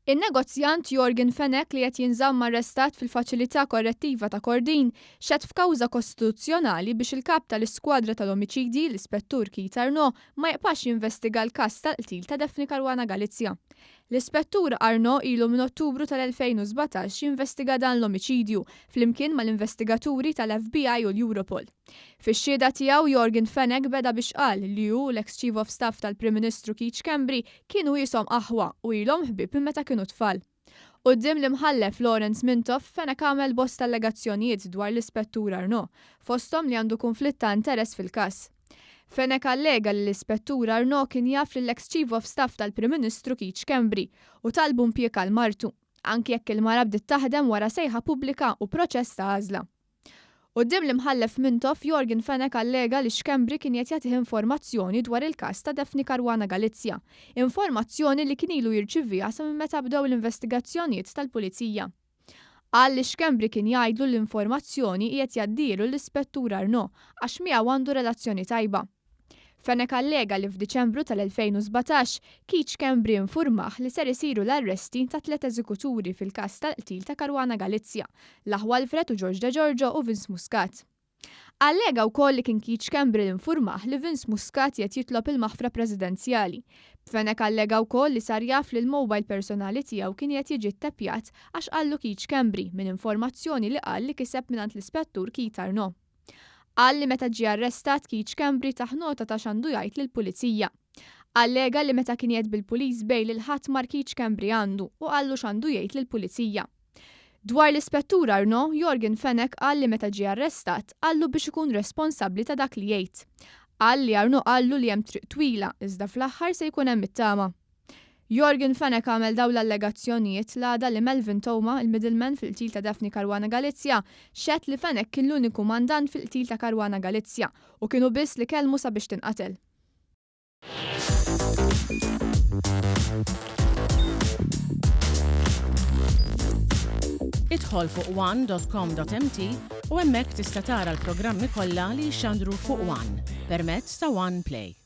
In-negozjant Yorgen Fenech li qed jinżamm arrestat fil-Faċilità Korrettiva ta' Kordin xehed f'kawża kostituzzjonali biex il-Kap tal-Iskwadra tal-Omiċidji, l-Ispettur Keith Arnaud, ma jibqax jinvestiga l-każ tal-qtil ta' Daphne Caruana Galizia. L-Ispettur Arnaud ilu minn Ottubru tal-2017 jinvestiga dan l-omiċidju flimkien mal-investigaturi tal-FBI u l-Europol. Fix-xhieda tiegħu Yorgen Fenech beda biex qal li hu u l-eks Chief of Staff tal-Prim Ministru Keith Schembri kienu qishom aħwa u ilhom ħbieb minn meta kienu tfal. Quddiem l-Imħallef Lawrence Mintoff, Fenech għamel bosta allegazzjonijiet dwar l-Ispettur Arnaud, fosthom li għandu kunflitt ta' interess fil-każ. Fenech allega li l-Ispettur Arnaud kien jaf lill-eks Chief of Staff tal-Prim Ministru Keith Schembri u talbu impjieg għal martu, anki jekk il-mara bdiet taħdem wara sejħa pubblika u proċess ta' għażla. Quddiem l-Imħallef Mintoff, Yorgen Fenech allega li Schembri kien qed jagħtih informazzjoni dwar il-każ ta' Daphne Caruana Galizia, informazzjoni li kien ilu jirċiviha sa minn meta bdew l-investigazzjonijiet tal-Pulizija. Qal li Schembri kien jgħidlu li l-informazzjoni qiegħed jgħaddihielu l-Ispettur Arnaud għax miegħu għandu relazzjoni tajba. Fenech allega li f'Diċembru tal-2017, Keith Schembri infurmah li ser isiru l-arresti ta' tlett eżekuturi fil-każ tal-qtil ta' Caruana Galizia, l-aħwa Alfred u George Degiorgio u Vince Muscat. Allega wkoll li kien Keith Schembri li nfurmah li Vince Muscat qiegħed jitlob il-maħfra Presidenzjali. B'Fenech allega wkoll li sar jaf li l-mobile personali tiegħu kien qiegħed jiġi tteppjat għax qallu Keith Schembri minn informazzjoni li qal li kiseb mingħand l-Ispettur Keith Arnaud. Qal li meta ġie arrestat Keith Schembri tah nota ta' x'għandu jgħid lill-Pulizija. Allega li meta kien qiegħed bil-police bail il-Ħadd mar Keith Schembri għandu u qallu x'għandu jgħid lill-Pulizija. Dwar l-Ispettur Arnaud, Yorgen Fenech qal li meta ġie arrestat, qallu biex ikun responsabbli ta' dak li jgħid. Qal li Arnaud qallu li hemm triq twila, iżda fl-aħħar se jkun hemm it-tama. Yorgen Fenech għamel dawn l-allegazzjonijiet l-għada li Melvin Theuma, il-middleman fil-qtil ta' Daphne Caruana Galizia, xehed li Fenech kien l-uniku mandant fil-qtil ta' Caruana Galizia u kien hu biss li kellmu sabiex tinqatel. Idħol fuq one.com.mt u hemmhekk tista' tara l-programmi kollha li jixxandru fuq One permezz ta' One Play.